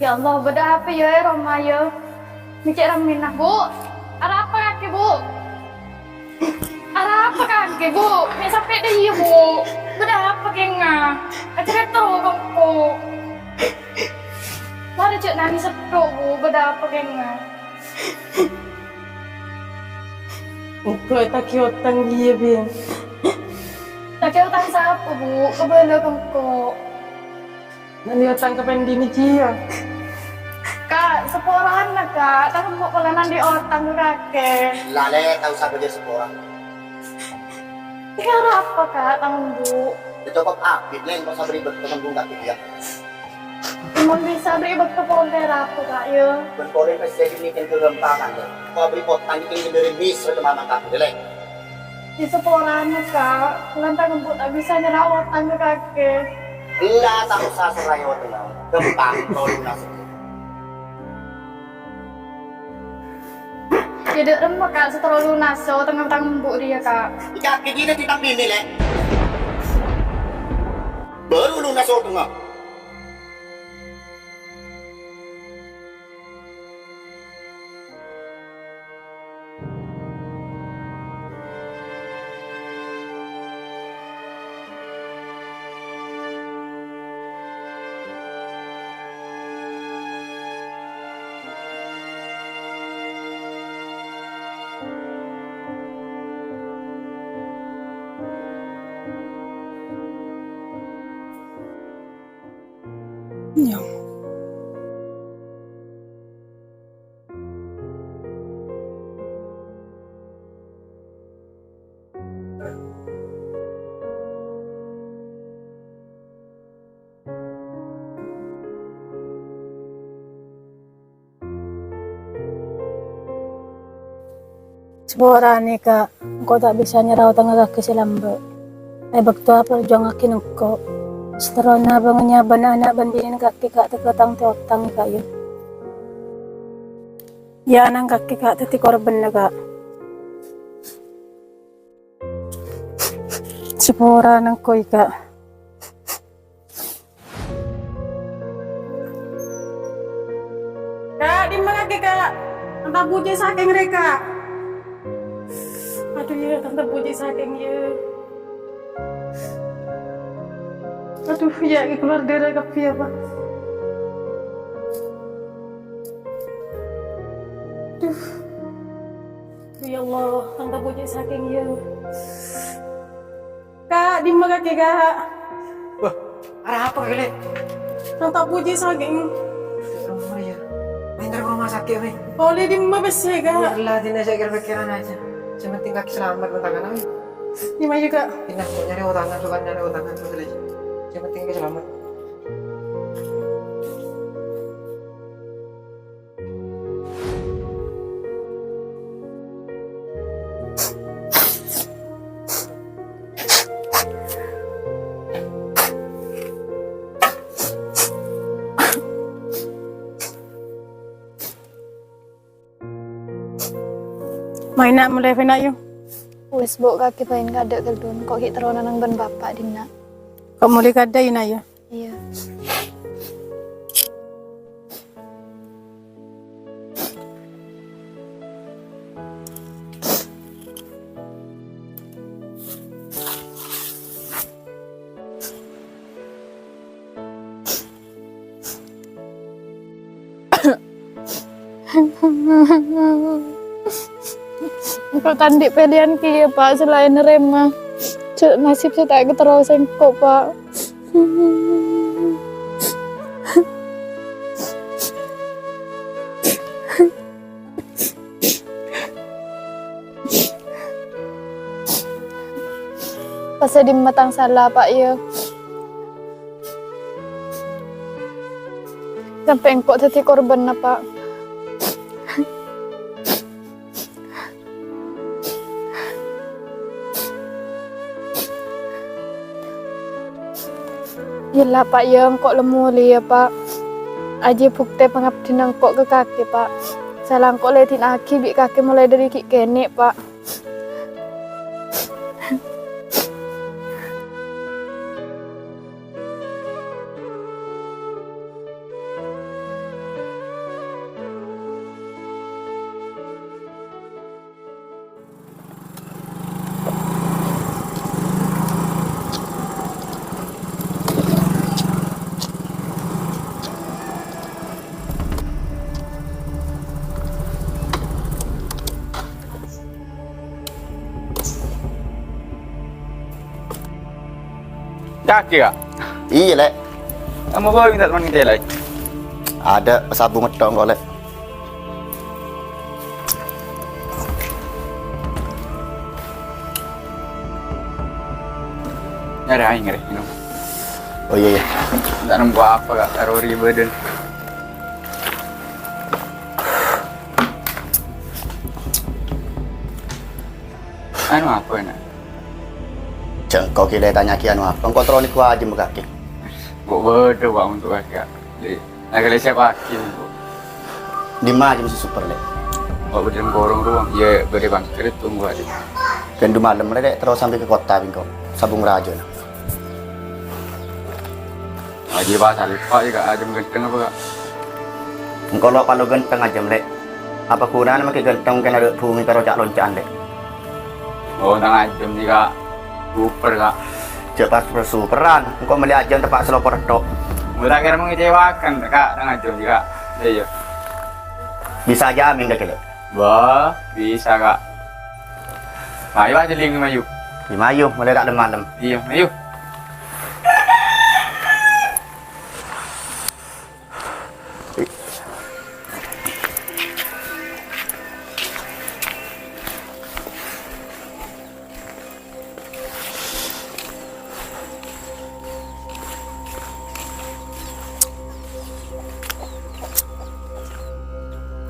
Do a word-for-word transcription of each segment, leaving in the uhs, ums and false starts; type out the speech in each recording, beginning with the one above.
Ya Allah, bâdâ apa yâ è roma yâ? Mè' cè' rammèna, Bu. Arapa kakè, Bu? Arapa kakè, Bu? Mè' sampè' dâ' iyâ, Bu. Bâdâ apa kènga? Acarèta rowa ka engko'. Marè jhâ' nangès sèttong, Bu. Bâdâ apa kènga? Engko' ètaghi otang iyâ, Bhing. Taghi otang sapa, Bu? Kabâlâ ka engko'. Nani otang ka pendhina jiyâ? Ka', saporana, Ka'. Tang embu' polana andi' otang ka kakè. Lalè, ta' osa bâjâr sapora. Kèra apa, Ka', tang embu'? Yâ, cokop abit, Lè, engko' sabâri' bâkto tembung ka kakè, yâ. Mon bisa bâri' bâkto polè, arapa, Ka', yâ? Bân polè pèssè ghi' nèkèn kaghâmpangan, Lè. Engko' abâri' otang ghi' nèkèn dâri bis rè ka mamang kakè, Lè. Yâ, saporana, Ka'. Polana tang embu' ta' bisa nyerra otang ka kakè. Ella, ta' osa serraè otangnga. Ghâmpang, engko' lunas. Yâ, dâ' remma, Ka', sè terro lunas otangnga tang embu' rèya, Ka'. Kakè ghi' dhâddhi tang binè, Lè. Bhuru lunas otangnga. Nyong. Saporana, Ka', engko' ta' bisa nyerra otangnga kakè sè lambâ'. È bâkto aperjuwangngaghi engko', saterrona bângaèa bân ana' bân binèna kakè, Ka', tèghâ tang tè-otang, Ka', yâ. Yâ, ana'na kakè, Ka', dhâddhi korbhânna, Ka'. Saporana engko', Ka'. Ka', dimma kakè, Ka'? Tang embu' cè' sakèng rè, Ka'. Adu, yâ, tang embu' cè' sakèng, yâ. Adu, yâ, kalowar dârâ kabbhi, yâ, Pak. Adu. Yâ Allah, tang embu' cè' sakèng, yâ. Ka', dimma kakè, Ka'? Wah, arapa kakè, Lè? Tang embu' cè' sakèng. Aduh, yâ. Maèn ka rumah sakit, Lè. Polè dimma pèssè, Ka'? Biarlah, dinah, saya kira pikiran aja. Yang penting kakè selamat, bukan tangan, Lè. Dimma yâ, Ka'? Dinah, kok nyarè otangan, bukan nyarè otangan, terus, Lè. Yang penting kakè selamat. Maèna molè, Vina, yu. Wis, Bu, kakè bâ'na kaadâ' ghâllu, ko' ghi' terrona neng bân Bapa' dinna'. Ko' molè kaadâ', Ina, yu. Iyâ. Engko' ta' andi' pèlèyan kèya, Pa', salaèn narèma nasib sè ta' èkaterrosè engko', Pa'. Pas è dimma tang sala, Pa', yâ? Sampè' engko' dhâddhi korbhânna, Pa'. Yella, Pa', yâ, engko' la molè, yâ, Pa'. Ajiyâ buktè pangabdhina engko' ka kakè, Pa'. Sala engko' la èdina'aghi bi' kakè molaè dhâri ghi' kènè', Pa'. Kakè, Ka'? Iyâ, Lè'. Emma bâi minta teman ngèdhing, Lè'? Adâ' sabung metto' engko', Lè'. Nyarè aèng, rè, minum. Oh, iyâ, iyâ. Entar nemmo apa, Ka'? Karo ri bâdân. Anu apa, Na'? Jhâ' engko' ghi' la ètanya'aghi anu apa. Engko' terro nèko ajâm kakè. Kok bâdâ, Pak, untuk kakè, Ka'? Jadi, Nah, kali siapa lagi, Bu? Dimma ajâm sè super, Lè'? Kok bâdân korong rowa? Iyâ, bâdâ bangkrut, tunggu aja. Ghân du malem, Lè', terro sampè' ka kottha bi' engko'. Sabung rajâna. Lagi pas salpa, iyâ, Ka', ajâm ghântheng apa, Ka'? Engko' lo' parlo ghântheng ajâm, Lè'. Apa ghunana makè ghântheng kèng adâ' bhungè karo ca'-lonca'an, Lè'? Oh, tang ajâm, Ka'. Super, Ka'. Jhâ' pas super-superan, engko' mellè ajâm teppa' salopor tok. Mula kèra mengecewakan, Ka', tang ajâm, Ka'. Iyâ, iyâ. Bisa jamin, Lè'? Wah, bisa, Ka'. Ayo, aja lingi mayu. Iyâ, mayu, mellè ta' lem-malem. Iyâ, mayu.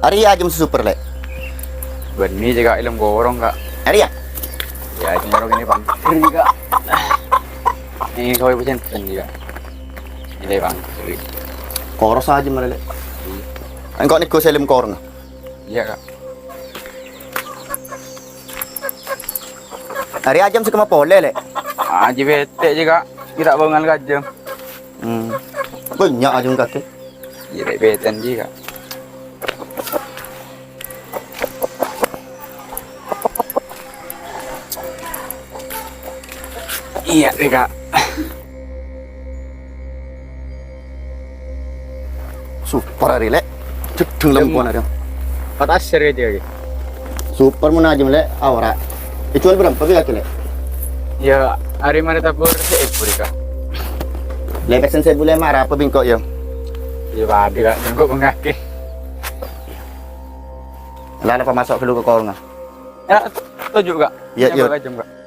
Arèya ajâm sè super, Lè'. Bânnè, Ka', èlem korong, Ka'. Arèya? Iyâ, ajâm korong ini, Bang. Ini, Ka'. Ini kawè pèssèna, Ka'. Ini, Bang. Koros ajâm, Lè'. Engko' nèko sè èlem korong. Iyâ, Ka'. Arèya ajâm sè kemma polè, Lè'? Ajâm bete' jiyâ, Ka'. Kita bangal ka ajâm. Hmm. Bânnya' ajâm kakè. Iyâ, bete' jiyâ, Ka'. Iyâ, Ka'. Super arèya, Lè'. Jeddheng lempona arèya. Pat asèr kèya, Ka'. Super mon ajâm, Lè'. Awara. Èjuwâl bârâmpa bi' kakè, Lè'? Iyâ, arèya marè tabur sèbu, Ka'. Lè', pèssèna sèbu lèma' arapa bi' engko', yâ? Iyâ, padâ, Ka'. Engko' bengkake. La, la, pamaso' ghâllu ka korongnga. Iyâ, toju', Ka'. Iyâ, iyâ. Ajâm, Ka'.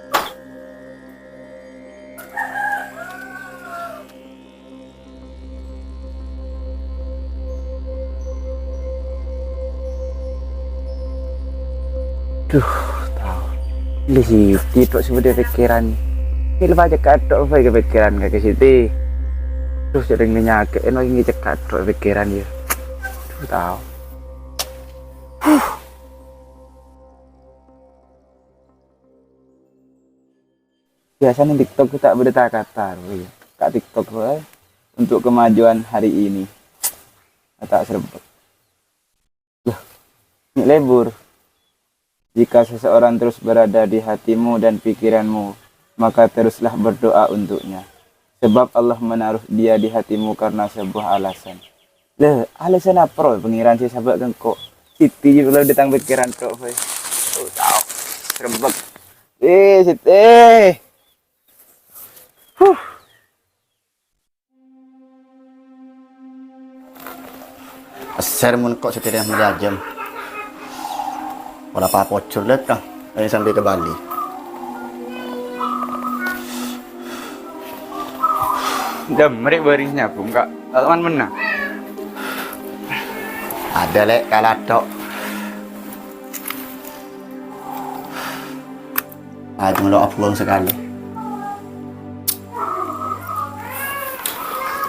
Duh, tao. Lè' Siti tok sè bâdâ pèkkèran. Mèlè pajhât tok bhâi kapèkkèran kakè Siti. Duh, sèrèng nyakè'è no ngècèk tok pèkkèran, yâ. Duh, tao. Biasanya TikTok ta' bâdâ ta-kata, ya. Ka' TikTok bhâi untuk kemajuan hari ini. Ta' serebbek. Loh, ini lebur. Jika seseorang terus berada di hatimu dan pikiranmu, maka teruslah berdoa untuknya. Sebab Allah menaruh dia di hatimu karena sebuah alasan. Lè, alasan apa rowa Pangèran sè sabâ' ka engko'? Siti jiyâ bâdâ tang pèkkèran tok, bhâi. Oh, tao. Serebbek. Eh, Siti. Huh. Asèr mon ko' satèya mellè ajâm. Pola papojhur lè' ka, ayo sampè' ka Bali. Dâ' mèrè bâri' nyabung, Ka'. Taman mennang. Adâ, Lè', kala tok. Ajâm lo' abuwâng sakalè.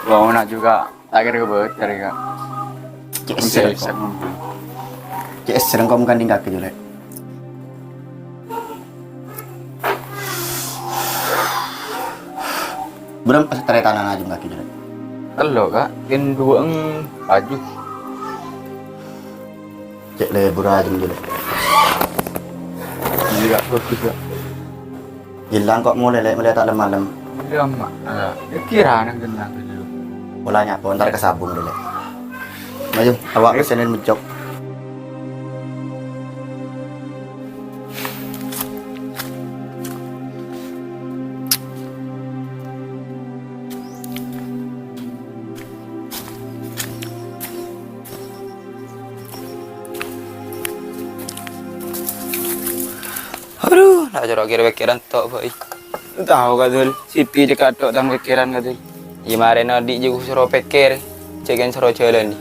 Wah, na' juga. Ta' kèra bâcèr, Ka'. Cè' èssèr engko'. Cè' èssèr engko' mangkana kakè jârèya. Bârâmpa sè tarètanna ajâm kakè jârèya? Tello', Ka'. Kèng duwâ'ân paju. Cè' lebur ajâm jârèya. Iyâ, Ka', bagus, Ka'. Ghilang ko' molè, Lè', mellè ta' lem-malem. Iyâ, Ma'. Iyâ, kèra nang ghilang dulu. Pola nyabung, entar ka sabung dulu, Lè'. Ayo, awak pèssèna mèjjhok. Ta' coro' kèr-pèkkèran to', Boy. Tao, Kadul. Siti cè' kato' tang pèkkèran, Kadul. Iyâ, marèna odi' jhâ' soro pèkkèr, jhâ' kèng soro jhâlân.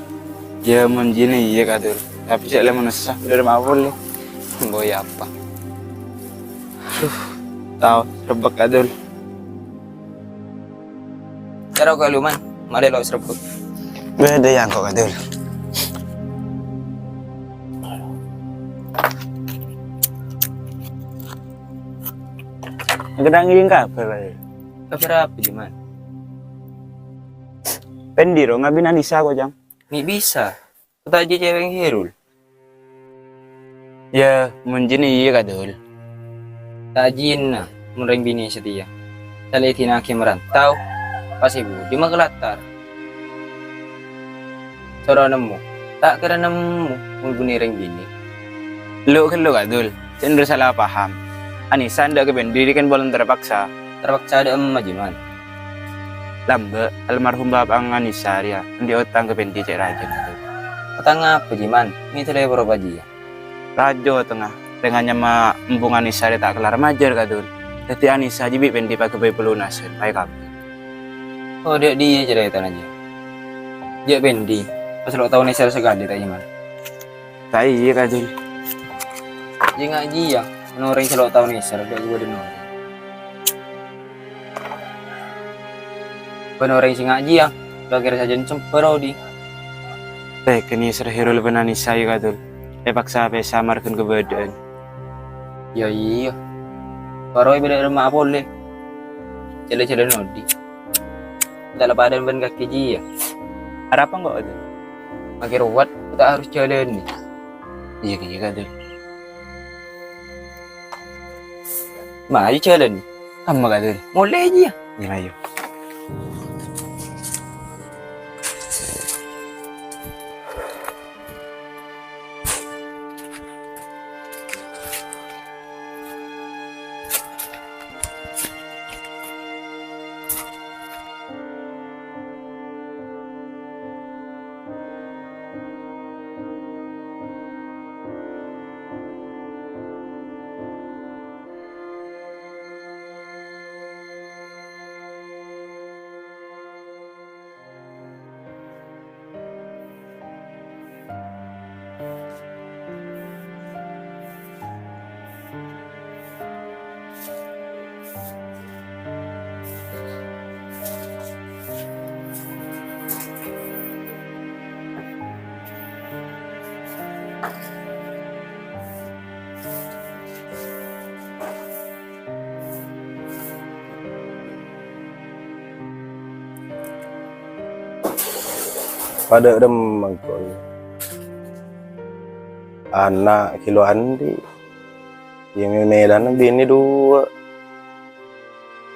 Iyâ, mon jhâ' iyâ, Kadul. Tapè jhâ' la manassa, dhâri ma' polè. Boy apa? Tao, serebbhek, Kadul. Karo kaluman, marè lo' serebbhek. Bâdâ yang kok, Kadul. Kadang ngirim kabar, Kadul. Kabar apa, Jiman? Pendi ro ngabin Anissa kok, Jang? Mi' bisa. Taji cewek Herul. Ya, mungkin iya, Kadul. Taji'na, mon rèng binè' satèya. Talè dinaghi marantau, pas è budi makalatar. Soro nemmo, ta' kèra nemmo, mon bunè rèng binè'. Lo'-ghello', Kadul. Cendro salah paham. Anissa ndak ka Pendi kan bolon terpaksa. Terpaksa ada emma, Jiman. Lamba', almarhum bapa'na Anissa rèya andi' otang ka Pendi cè' rajâna, Kadul. Otang apa, Jiman? Mètole boro bajiyâ. Rajâ otangnga, rèng anyama embung Anissa rèya ta' kellar majâr, Kadul. Dhâddhi Anissa jiyâ bi' Pendi paghâbây palunasan, paè kabbhi. Oh, dâ' dhiyâ carètana, jiyâ? Jhâ' Pendi, pas lo' tao nèser sakalè, ta', Jiman? Ta' iyâ, Kadul. Jhâ' ngajiyâ, mon orèng sè lo' tao nèser, dâ' ghubâdhân orèng. Bân orèng sè ngajiyâ, lo' kèra sajân sèmpa odi'. Tèkènè sèra Herul bân Anissa, yâ, Kadul. Èpaksa pèsa marghâna kabâdâ'ân. Yâ iyâ. Paro'è bâdâ remma'a polè. Jhâlân-jhâlân odi'. Ta' la padâna bân kakè jiyâ. Arapa engko', Kadul? Makkè rowat, ta' harus jhâlân. Iyâ, iyâ, Kadul. Mayu jhâlân. Kamma, Kadul? Molè jiyâ. Iyâ, mayu. Padâ remmang, Kon. Ana' ghi' lo' andi'. Iyâ, mè-, mèlana binè duwâ'.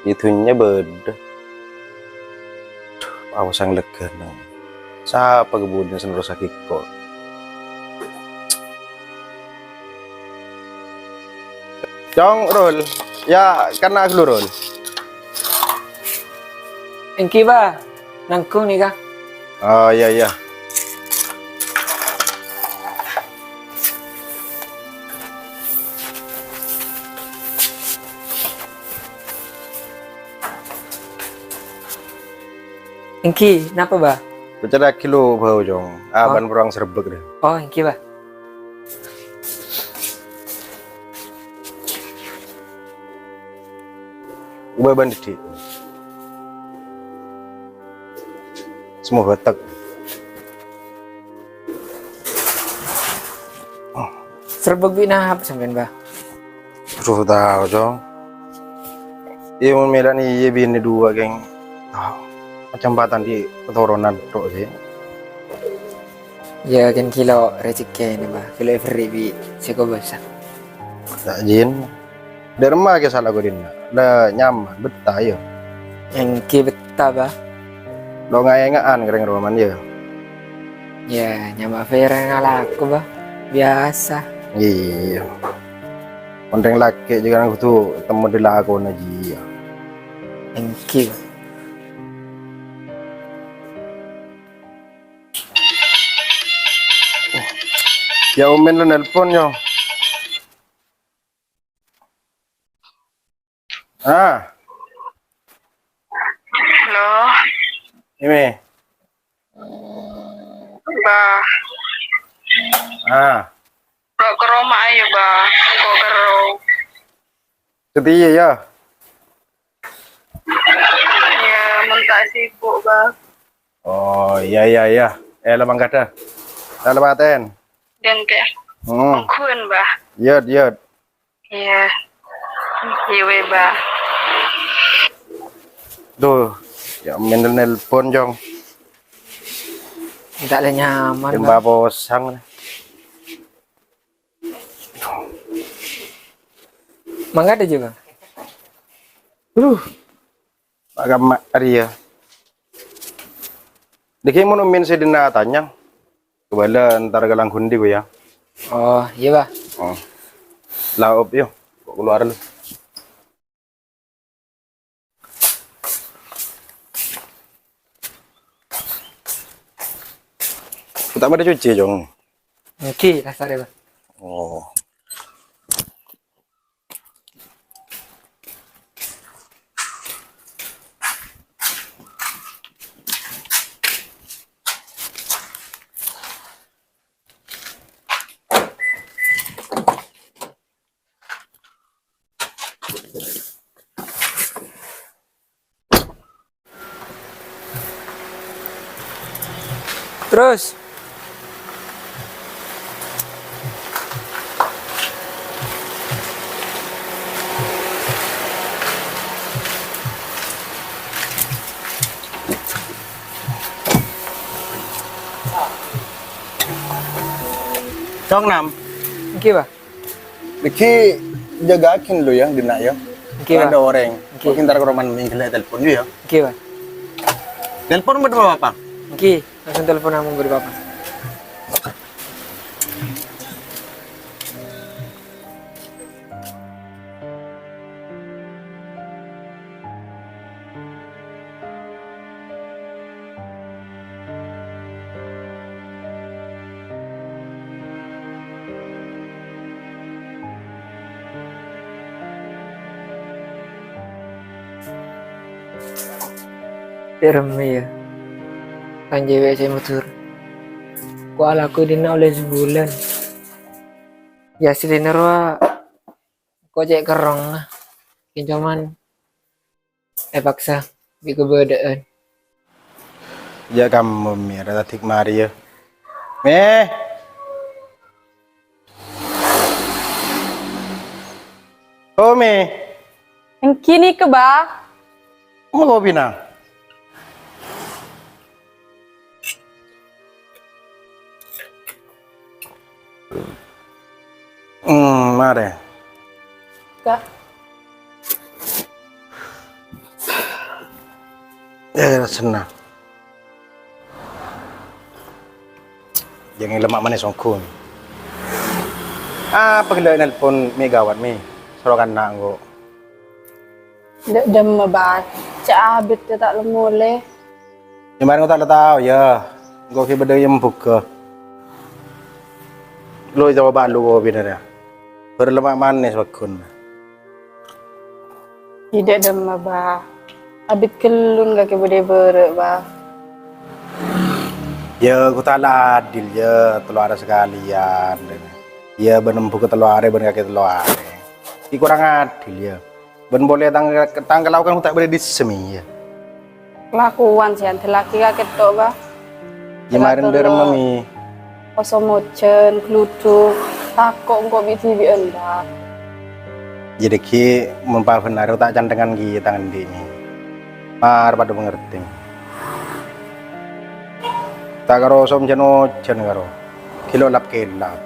È dhunnya bâdâ. Aduh, aosang lèghâna. Sapa ghâbuna sè nerrossaghi engko'? Cong, Rul. Yâ, kanna' ghâllu, Rul. Èngghi, Bâ. Nanggung nèka. Oh, iyâ, iyâ. Èngghi, napa, Bâ? Pècèrraghi lo' bâu, Cong. Oh. Abân porang serebbek, deh. Oh, èngghi, Bâ. Ubâ bân dhiddhi'. Semua batek. Serebbek bi' napa sampèyan, Bâ? Aduh, tao, Cong. Iyâ, mon mèlana iyâ binè duwâ', Kèng. Tao. Macem patan di' katoronan tok, sih. Yâ, kan ghilo' rejhekkèna, Bâ. Ghilo' èberri' bi' sè kobâsa. Ta' jin. Dârma kè sala kodhinna. La nyaman, bettah, yâ. Èngghi bettah, Bâ. Lo' ngaènga'an kèrèng roman, yâ. Yâ, nyama pèrèng alako, Bâ. Biasa. Iyâ. Mon rèng lakè' jhughân kodhu temmo di lakona jiyâ. Èngghi. Yâ, Omen lo' nelpon, yâ. Ah, Halo, iyâ, Mè. Bah. Ah, Lo' ka roma ayo, Bah. Engko' kerrong. Satèya, yâ. Iyâ, mon ta' sibuk, Bah. Oh, iyâ, iyâ, iyâ. Eh, la mangkada. La lepatèn. Dengke. Hmm. Ongguwân, Bah. Yâ, yâ. Iyâ. Iyâ, wè, Bah. Duh, yâ, men nelpon, Jong. Enggak le nyaman, Bang. Temba posang. Mangga ada juga. Duh. Agama arèya. Dhâggi' mon Umin sè dinna' atanya, kabâlâ entar ka langghun dhi, yâ. Oh, iyâ, Bah. Oh. La op, yâ. Kok keluar lu. Kok ta' padâ cuci, Jong? Èngghi, kasar, Bah. Oh. Terus? Cong Nam. Èngghi, Bah. Dhâggi' jâgâaghi lu yâ, dinna' yâ. Èngghi, Bah. Adâ orèng. Èngghi. Kok entar ka roma Umin ghellâ' telpon yâ. Èngghi, Bah. Telpon bâdâ apa? Èngghi, langsung telpon amon bâdâ apa. Cè' rammè, yâ. Kan cewek sè Madhurâ. Ko' alako dinna' ollè sabulân. Yâ, asllina rowa ko' cè' kerrong, kèng coma èpaksa bi' kabâdâ'ân. Jâ' kamma, Mè, ra taḍâ' marè, yâ. Mè! Oh, Mè! Èngghi nèka, Bah. Mau kopina? Hmm, marè. Kak. Eh, senna'. Jâ' ngèlem ma' manè songghun. Apa ghellâ' nelpon Mè' ghâbây, Mè'? Soro kanna' engko'. Dâ', dâmma, Bah. Cè' abit ta' la molè. Yâ, marè engko' ta' la tao, yâ. Engko' ghi' bâdâ è embughâ. Lo coba lu kopina rèya. Bâr lemma' manè songghun. Iyâ, dâ', dâmma, Bah. Abit ghellun kakè bâdâ bârâ', Bah. Yâ, engko' ta' la adil, yâ, tello arè sakalèyan. Yâ, bân embughâ tello arè, bân kakè tello arè. Ghi' korang adil, yâ. Bân polè tang-, tangghâl aokan ta' bâdâ è dissa', Mè', yâ. Kelakuan sè èandellaghi kakè tok, Bah. Yâ, marèn dâremma, Mè'. Kosong mojhân, gluduk, tako' engko' bi'-dhibi'ân, Bah. Jâ' dhâggi' mon pabhendhâr ta' canthengan kèya tang andi', Mè'. Mar padâ mangartè. Ta' karo somjân-ojân karo. Ghi' lo' lap-kelap.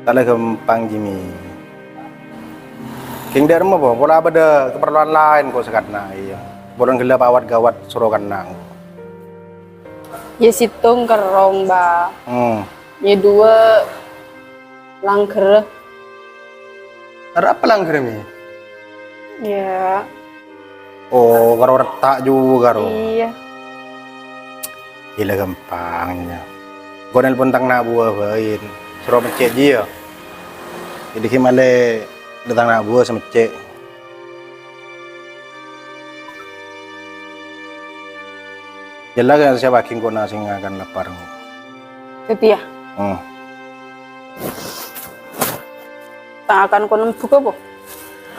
Ta' la ghâmpang, Jimmy. Kèng dâremma, po, pola bâdâ kaparlowan laèn ko' sè kanna', iyâ. Polana ghellâ' pawat ghâbây soro kanna'. Yâ, sèttong kerrong, Bah. Hmm. Yâ, duwâ' langghârrâ. Karo apa langghârrâ, Mè'? Yâ. Oh, karo retta' jhughâ, karo. Iyâ. Iyâ la ghâmpang, yâ. Engko' nelpon tang na' buwâ bhâi. Soro meccè' jiyâ. Dhâggi' malè dâteng na' buwâ sè meccè'. Jâ la, kan siap aghi' engko' na sè ngakan lapar. Dhâddhi, yâ? Hmm. Ta' ngakan ko' nembhuk apa?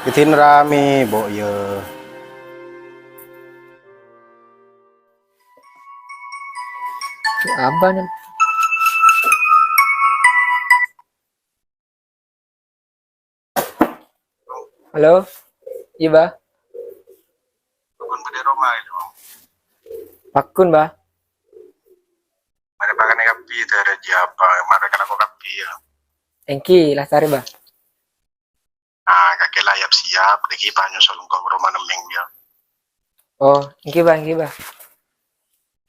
Idin rame, Bo', yâ. Apa nih? Halo? Iyâ, Bah. Paggun bâdâ è roma, yâ, Bang? Paggun, Bah. Marè pakanè kabbhi, dârâ jiyâ apa? Marè kalako kabbhi, yâ. Èngghi, lastarè, Bah. Ah, kakè la yap-siyap, dhâggi' pas nyosol engko' ka roma Nemmeng, yâ. Oh, èngghi, Bah, èngghi, Bah.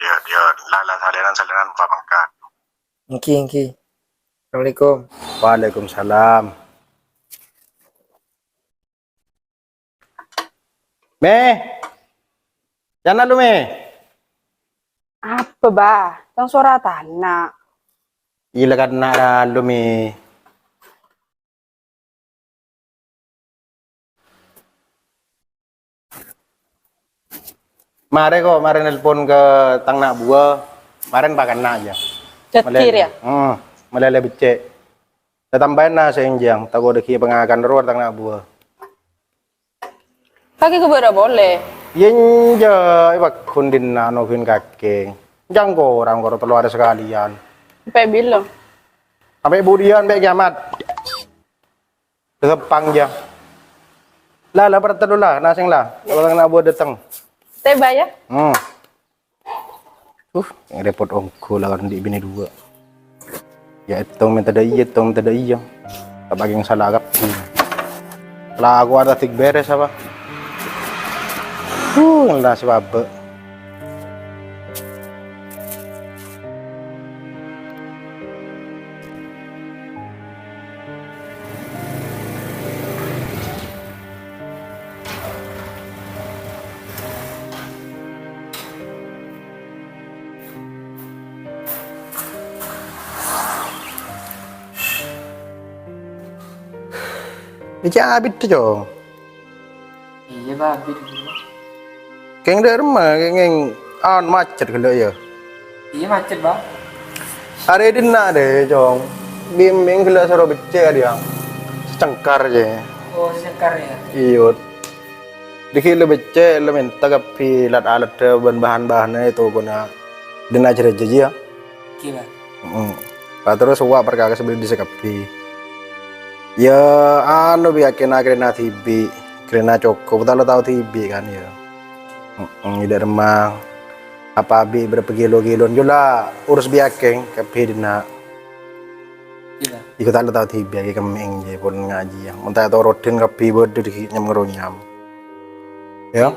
Yâ, yâ, la, la, salènan, salènan, pamangkat. Èngghi, èngghi. Assalamualaikum. Waalaikumsalam. Mè. Jhâ' na' lu, Mè. Apa, Bah? Tang sora tana'. Iyâ la, kan na' lu, Mè. Marè ko', marè nelpon ka tang na' buwâ, marèn pakanna' jiyâ. Jhâddhi, yâ? Hmm, malè la beccè'. Tatambâi na' sè ènjhâng, tako' dhâggi' pangakan rowa tang na' buwâ. Kakè ghâbây ra polè. Yâ enjâ', è paggun dinna' nobin kakè. Ènjhâng korang karo tello arè sakalèyan. Sampè' bilâ? Sampè' budiyân, sampè' kiamat. Dâteng pang, jiyâ. La, la, pertellu la, nasèng la. Kalau na' buwâ dâteng. Tèbâ, yâ? Hmm. Uh, yang repot ongghu la, kan andi' binè duwâ'. Yâ, ètong mènta dâ' iyâ, ètong mènta dâ' iyâ. Ta' pakèng sala kabbhi. La, aku ada tik beres apa? Uh, ngelas bâbâ. Iki abit, Cong. Iyâ, Bah, abit. Kèng dâ' remma, kèng, kèng, an, macet ghellâ', yâ. Iyâ, macet, Bah. Arè dinna' dâ', Cong. Bimbing ghellâ' soro beccè' arè, yâ. Secengkar, jiyâ. Oh, secengkar, yâ. Iyâ. Dhâggi' la beccè', la mènta kabbhi lat-alat bân bahan-bahanna è tokona dinna' jârèya, jiyâ. Ghilâ. Heeh. Pas terros wa' parkara bâdâ dissa' kabbhi. Yâ, anu, bi' akèna kèrèna dhibi', kèrèna cokop, ta' lo tao dhibi' kan, yâ. Heeh, iyâ dâ' remma. Apa bi' bârâmpa kilo-kilon, jhâ' la urus bi' akèng kabbhi dinna'. Iyâ. Iku ta' lo tao dhibi' akè kemmèng jiyâ pon ngajiyâ. Mon ta' toroddhin kabbhi bâdâ dhâggi' nyam-ngaronyam. Yâ.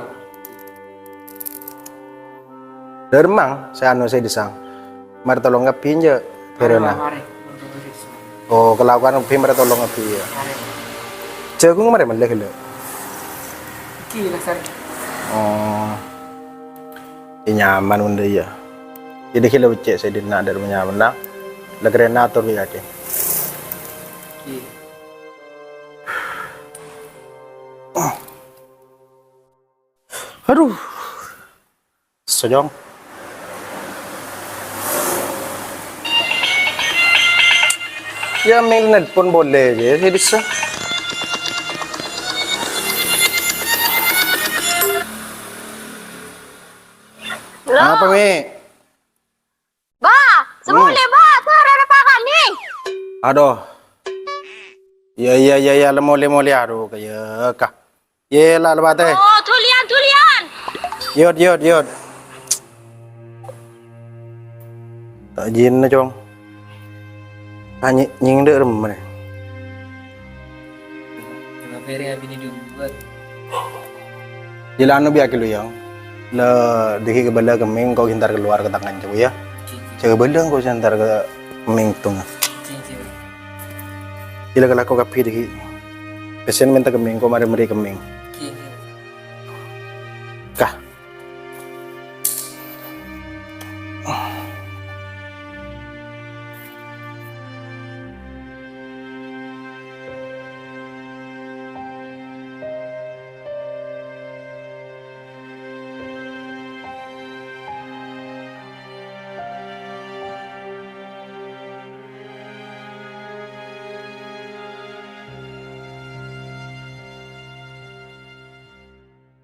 Dâ' remma sè anu sè dissa'. Marè tolong kabbhi enjâ', Dârâna. Marè, marè. Oh, kalakowan kabbhi marè tolong kabbhi, yâ. Marè. Jhâghung marè mellè ghellâ'. Iki, lastarè. Oh. Iyâ, nyaman mon dâ' iyâ. Jadi ghellâ' beccè' sè dinna' dâ' remma nyaman, la. La kèrèna ator bi' akè. Iki. Aduh. Sejong. Yâ, mèl nelpon polè jiyâ, sè bisa. Halo. Apa, Mi? Ba, sè molè, Ba, sara rapa kami. Aduh. Iyâ, iyâ, iyâ, iyâ, la molè, molè, aduh, kaya ka. Yâ, la, la, bâtè. Oh, duliyan, duliyan. Yod, yod, yod. Ta' jhâna, Cong. Anyè-, nyèng dâ' remma nè. Coba Ferry abinè duwâ'. Jhâ' la anu bi' akè lu, Yang. La, dhâggi' kabâlâ kemmèng, engko' ghi' entar kalowar ka tang kanca, yâ. Jhâ' kabâlâ engko' sè entar ka kemmèng tong. Jhâ' la kalako kabbhi dhâggi'. Pèssèna mènta kemmèng, engko' marè-marè kemmèng. Kah.